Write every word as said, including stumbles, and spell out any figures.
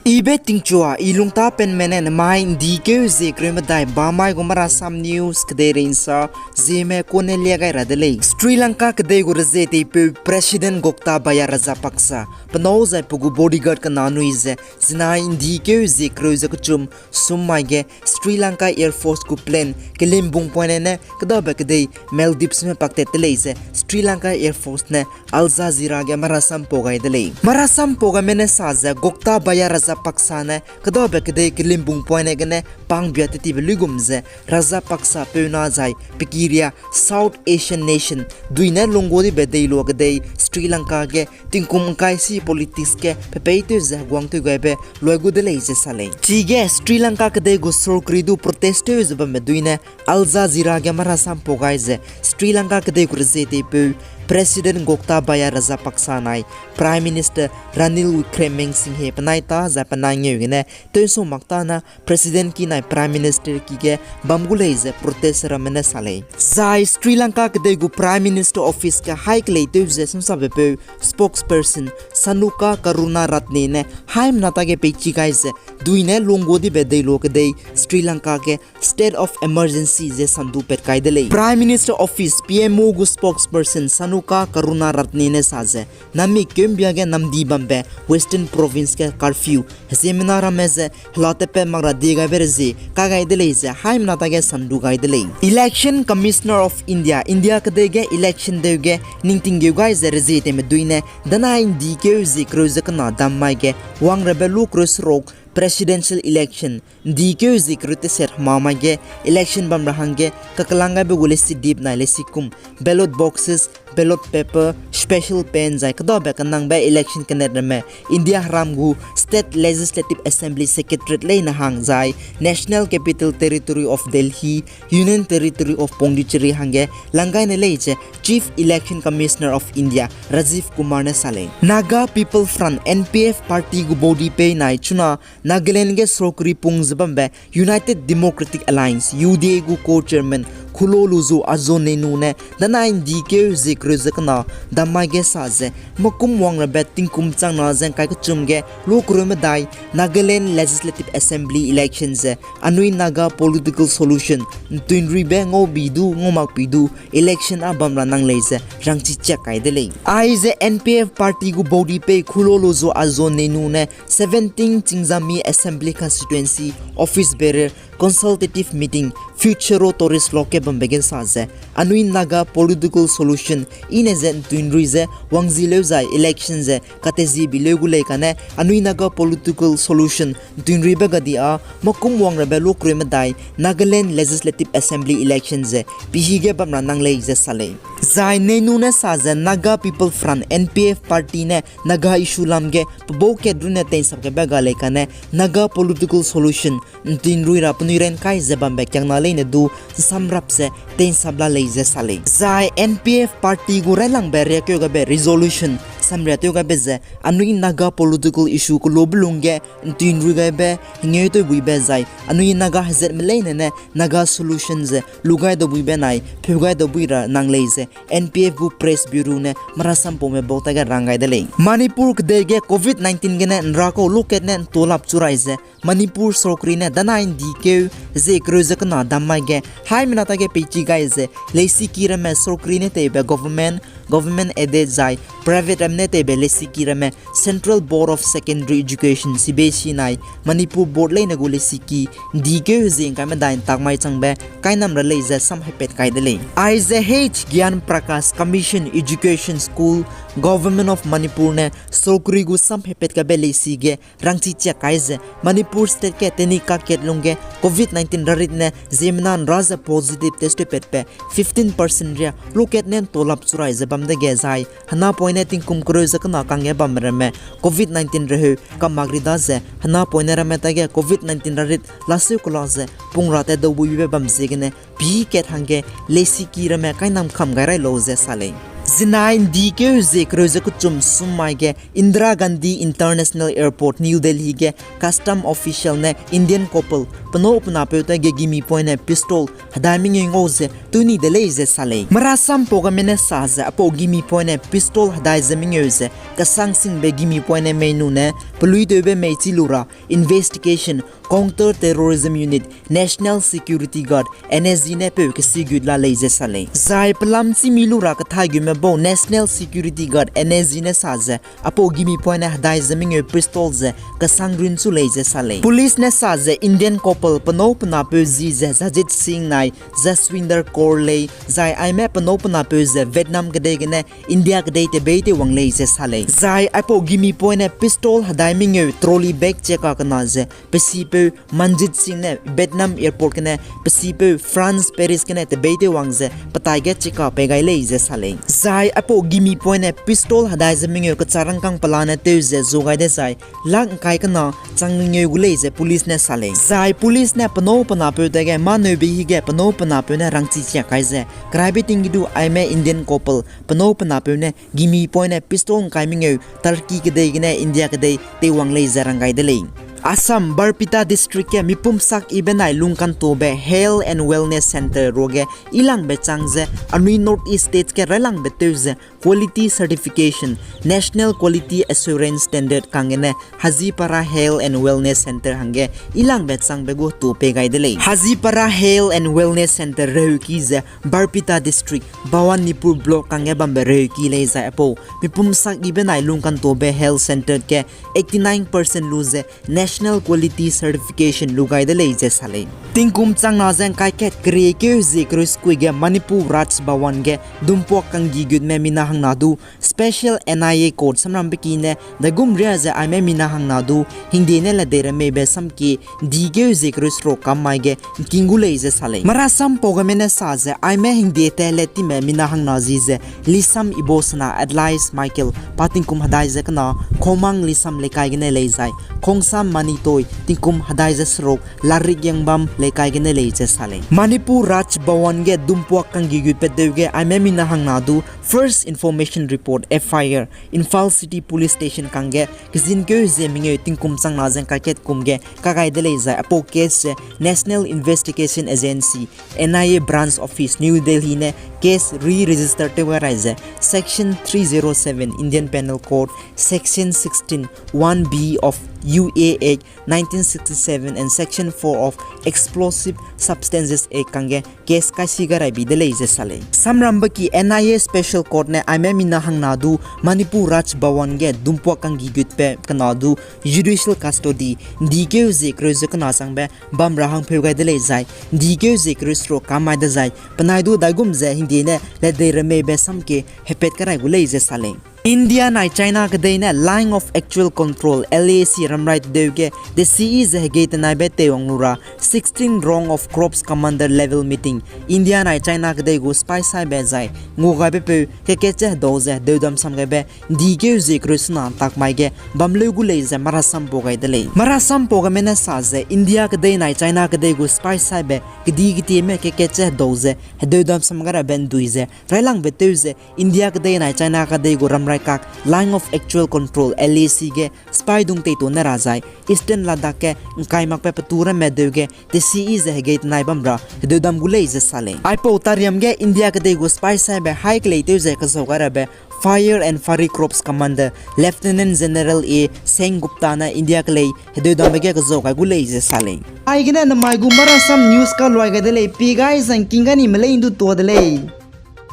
Ibe tingchua, i lungtapenme ne nemai ’ndikeu zie kereu medai bamai gu Marasam News kedeirei ’nsa zieme kune lia gai ra de lei. Sri Lanka kedei gu rezie teipeu President Gotabaya Rajapaksa, penâu zai pe gu bodyguard kena nui ze, zinai ’ndikeu zie kereu ze kechum sum mai ge Sri Lanka Air Force gu plane kelimbung poine ne kedabe kedei Maldives me paktat te lei ze Sri Lanka Air Force ne Al Jazeera ge marasam pau gai de lei. Marasam pau gaime ne sa ze Gotabaya Rajapaksa ne kedabe kedei kelimbung poine gene pangbia tetibe luigum ze Rajapaksa peu na zai pe kiria South Asian nation dui ne lunggu dibe deilua kedei Sri Lanka ge tingkum ’ngkai si politics ge pepeitew ze heguangtew gaibe luai gu de lei ze sa lei. Chige Sri Lanka kedei gu sorkari du protest tew ze bambe dui ne Al Jazeera ge marasam pau gai ze Sri Lanka kedei gu rezie teipeu President Gotabaya Rajapaksa nai Prime Minister Ranil Wickremesinghe penai ta zai penai ngeu gene tewsung mak ta na President ki nai Prime Minister ki ge bam gu lei ze protest ramme ne sa lei. Zai Sri Lanka kedei gu Prime Minister Office ge hai keleitew ze sumsabepeu spokesperson Sanuka Karunaratne ne haimena tage peichi gai ze dui ne lunggu dibe deilua kedei Sri Lanka ge state of emergency ze sandu pat kai de lei. Prime Minister Office, P M O gu spokesperson Sanuka Karunaratne ne sa ze, namik keumbia ge namdi bambe Western Province ge curfew heziemmena ramme ze hela tepat mak ra die gaibe rezie kai gai de lei ze haimena tage sandu gai de lei. Election Commissioner of India, India kedei ge election deu ge ningting geu gai ze rezie teime dui ne danai ’ndikeu zie kereu ze kena dam mai ge wangrabe lu kereu seruk presidential election ’ndikeu zie kereu teset hema mai ge election bam ra hangge kakelang gaibe gu lesidip nai lesikum, ballot boxes, ballot paper, special pen zai kedabe kenangbe election kenet ramme India heram gu State Legislative Assembly Secretariat leine hang zai National Capital Territory of Delhi, Union Territory of Pondicherry hangge lang gai ne lei ze Chief Election Commissioner of India Rajiv Kumar ne sa lei. Naga People Front, N P F party gu body pei nai chuna Nagaland ge sorkari pung ze bambe United Democratic Alliance, U D A gu co-chairman Khulouluzu Azo Nenu ne danai ’ndikeu zie kereu ze kena dam mai ge sa ze, mekum wangrabe tingkum changna ze ’ngkai kechum ge lu kereu medai Nagaland Legislative Assembly election ze anui Naga political solution ’ntuinruibe ngau bi du ngau mak pi du election â bam ra nang lei ze rangchi chiak kai de lei. Aize N P F party gu body pei Khulouluzu Azo Nenu ne seventeen Chingzami Assembly Constituency office bearer consultative meeting Future Tourist Lodge ge bambe ge sa ze, anui Naga political solution i ne ze ’ntuinrui ze wangzi leu zai election ze katezie bi leu gu lei kane anui Naga political solution ’ntuinruibe gadi â mekum wangrabe lu kereu medai Nagaland Legislative Assembly election ze pihi ge bam ra nang lei ze sa lei. Zai Nenu ne sa ze Naga People Front, N P F party ne Naga issue lam ge pebau kat runne tei'nsap gaibe ga lei kane Naga political solution ’ntuinrui ra penui ran kai ze bambe kiangna leine du ’nsamrap ze tei'nsap la lei ze sa lei. Zai N P F party gu railangbe riakeu gaibe resolution samriatew gaibe ze anui Naga political issue kelobe lung ge ’ntuinrui gaibe hengeu tewbuibe zai anui Naga hezatme leine ne Naga solution ze lu gai daubuibe nai pheu gai daubui ra nang lei ze N P F gu press bureau ne marasampaume bau tage rang gai de lei. Manipur kedei ge covid nineteen gene ’nrakau lu kat ne ’ntolap chu rai ze Manipur sorkari ne danai ’ndikeu zie kereu ze kena dam mai ge haimena tage peichi gai ze leisiki ramme sorkari ne teibe government, government aided zai private ramme ne teibe leisiki ramme Central Board of Secondary Education, C B S E nai Manipur board leine gu leisiki ’ndikeu zie ’ngkai medai ’ntak mai changbe kainam ra lei ze samhepat kai de lei. Aize H Gyan Prakash Commission Education School, Government of Manipur ne sorkari gu samhepat kaibe leisi ge rangchi chiak kai ze Manipur state ge teni kakat lungge covid nineteen rarit ne ziemmena ’nra ze positive test tewpatbe fifteen percent ria lu kat ne ’ntolap chu rai ze bam dege zai henapoine tingkum kereu ze kena kangge bamme ramme covid nineteen reheu kamak ri daze henapoine ramme tage covid nineteen rarit laseu kela ze pung ra tat daubuibe bam ziegene pî kat hangge leisiki ramme kainam kam gai rai lau ze sa lei. Zinai ndikeu zie kereu ze kechum sum mai ge Indira Gandhi International Airport, New Delhi ge custom official ne Indian couple penâu penapeu ta ge gimi poine pistol hedai mengeu ngau ze tuni de lei ze sa lei. Marasam pau game ne sa ze aipau gimi poine pistol hedai ze mengeu ze kesang singbe gimi poine mei nu ne peluitewbe mei chi lu ra Investigation, Counter Terrorism Unit, National Security Guard, N S G ne peu kesigut la lei ze sa lei. Zai pelam chî mi lu ra kethai gume bau National Security Guard, N S G ne sa ze aipau gimi poine hedai ze mengeu pistol ze kesang runchu lei ze sa lei. Police ne sa ze Indian couple penâu penapeu zi ze Jajit Singh nai Jaswinder Kaur lei, zai aime penâu penapeu ze Vietnam kedei gene India kedei tebeî tewwang lei ze sa lei. Zai aipau gimi poine pistol hedai mengeu trolley bag cheka kena ze pesipeu Manjit Singh ne Vietnam airport gene pesipeu France Paris gene tebeî tewwang ze petai ge cheka pei gai lei ze sa lei. Zai aipau gimi poine pistol hedai ze mengeu kecharangkang pelane tew ze zu gai dezai lak ngkai kena chang mengeu gu lei ze police ne sa lei. Zai police ne penâu penapeu dage mâneube hige penâu penapeu ne rangchi chiak kai ze keraibe ting ge du aime Indian couple penâu penapeu ne gimi poine pistol ngkai mengeu Turkey kedei gene India kedei teiwang lei ze rang gai de lei. Assam Barpeta District ge mipum sak yibe nai lungkantobe Health and Wellness Centre ruage yilangbe chang ze anui North East States ge railangbe tew ze Quality Certification, National Quality Assurance Standard kanggene Hajipara Health and Wellness Centre hangge yilangbe changbe gu tu pei gai de lei. Hajipara Health and Wellness Centre reuki ze Barpeta District, Bhawanipur Block kangge bambe reuki lei zai aipau mipum sak yibe nai lungkantobe Health Centre ge eighty nine percent lu ze National Quality Certification lu gai de lei ze sa lei. Tingkum changna ze ngkai kat keriekeu zie kereu sekui ge Manipur Raj Bhavan ge dumpuak kanggi gutme mina hangna du Special N I A Court samrambe ki ne daigum ria ze aime mina hangna du hingde ne ledei remeibe samki ndikeu zie kereu seruk kam mai ge ngking gu lei ze sa lei. Marasam pau game ne sa ze aime hingde te le time mina hangna zi ze Lisam Ibosana alias Michael pa tingkum hedai ze kena Khomang Lisam leikai gene lei zai Khongsam Manitoi tingkum hedai ze seruk Larik Yangbam leikai gene lei ze sa lei. Manipur Raj Bhavan ge dumpuak kanggi gutpedeu ge aime mina hangna du First Information Report, F I R, Imphal City Police Station kangge kezinkeu ze mengeu tingkum changna ze ngkai kat kum ge kagai de lei zai aipau case ze National Investigation Agency, N I A Branch Office, New Delhi ne case re-register tew gai rai ze Section three zero seven Indian Penal Code, Section sixteen, one B of U A Act nineteen sixty-seven and Section four of Explosive Substances Act kangge case kaisi gai rai bi de lei ze sa lei. Samrambe ki N I A Special Court ne aime mina hangna du Manipur Raj Bhavan ge dumpuak kanggi gutpe kena du judicial custody ndikeu zie kereu ze kena changbe bam ra hangpheu gai de lei zai ndikeu zie kereu seruk kam mai dezai penai du daigum ze hingde ne ledei remeibe samki hepat karai gu lei ze sa lei. India nai China kedei ne Line of Actual Control, L A C ramrai tedeu ge desiyi ze hegei tenaibe teiwang lu ra sixteen Round of Corps Commander Level Meeting, India nai China kedei gu sipai saibe zai ngugaibe peu kekatche hedau ze hedeudam sam gaibe ndikeu zie kereu sena ntak mai ge bam leu gu lei ze marasam pau gai de lei. Marasam pau game ne sa ze India kedei nai China kedei gu sipai saibe kedi ketieme kekatche hedau ze hedeudam sam gai rabe ndui ze railangbe tew ze India kedei nai China kedei gu ramrai kak Line of Actual Control, L A C ge sipai dung teitu ne ra zai Eastern Ladakh ge ngkai makbe petu ramme deu ge desiyi ze hegei tenai bam ra hedeudam gu lei ze sa lei. Aipau tariam ge India kedei gu sipai saibe hai kelei tew ze kezau gai rabe Fire and Fury Corps Commander Lieutenant General A Sengupta ne India kelei hedeudambe ge kezau gai gu lei ze sa lei. Aigene namai gu marasam news kaluai gai de lei, pi gai zangking gai ni melei ndu tua de lei.